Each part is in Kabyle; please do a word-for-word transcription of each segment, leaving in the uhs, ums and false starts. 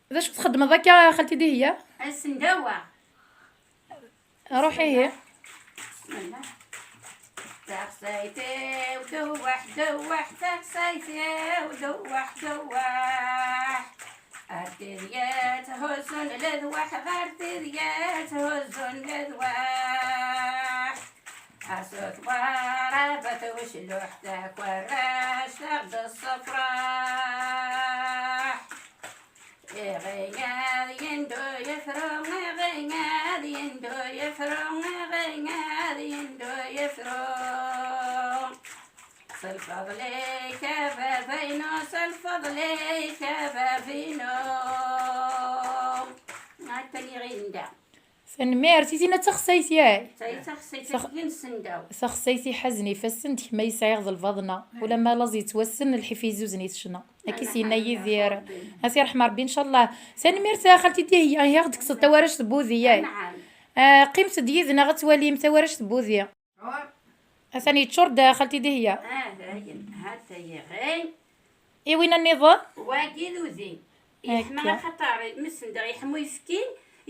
D acu txeddmeḍ akka, xalti Dihiya? Asendawa. Ruḥ ihi. Taxsayt-iw dewwaḥ dewwaḥ, taxsayt-iw dewwaḥ dewwaḥ. Ar tidyat huzzun ledwaḥ, ar tidyat huzzun ledwaḥ. Asut warabat ucluḥ, takerract aɣ-d ṣṣefraḥ. Iɣi ad yendu yefru, iɣi ad yendu yefru, iɣi ad yendu yefru. S lfeḍl-ik a baba-inu, s lfeḍl-ik a baba-inu. Atan iɣi nda. Tanemmirt i tina d taxsayt, yaɛ? Tayi taxsayt-agi n Sendaw. Taxsayt iḥazen ifassen d kemm ay sɛiɣ d lbaḍna, ulamma laẓ yettwassen, lḥif yezzuzen-it ccna. Akka i s-yenna Yidir. Ad t-yerḥem Ṛebbi, ncallah. Tanemmirt a xalti Dihiya, ihi aɣ-d-tekkseḍ tawaract n wudi, yaɛ? Anɛam. Ah, qqimet-d yid-neɣ ad twalim tawaract n wudi. Ur. Atan yeččur-d, a xalti Dihiya. Ah, dayen, ha-t-a yiɣi. I wina nniḍen? Wagi d udi. Yeḥma Akka. Axaṭer mi s-ndeɣ yeḥmu uyefki,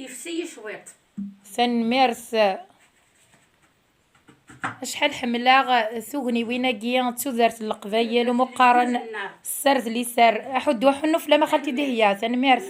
yefsi-yi cwiṭ. Tanemmirt. Acḥal ḥemmleɣ tugniwin-agi d tudert n Leqbayel, umi qqaren sser d liser. Aḥuddu aḥunnu fell-am a xalti Dihiya, tanemmirt.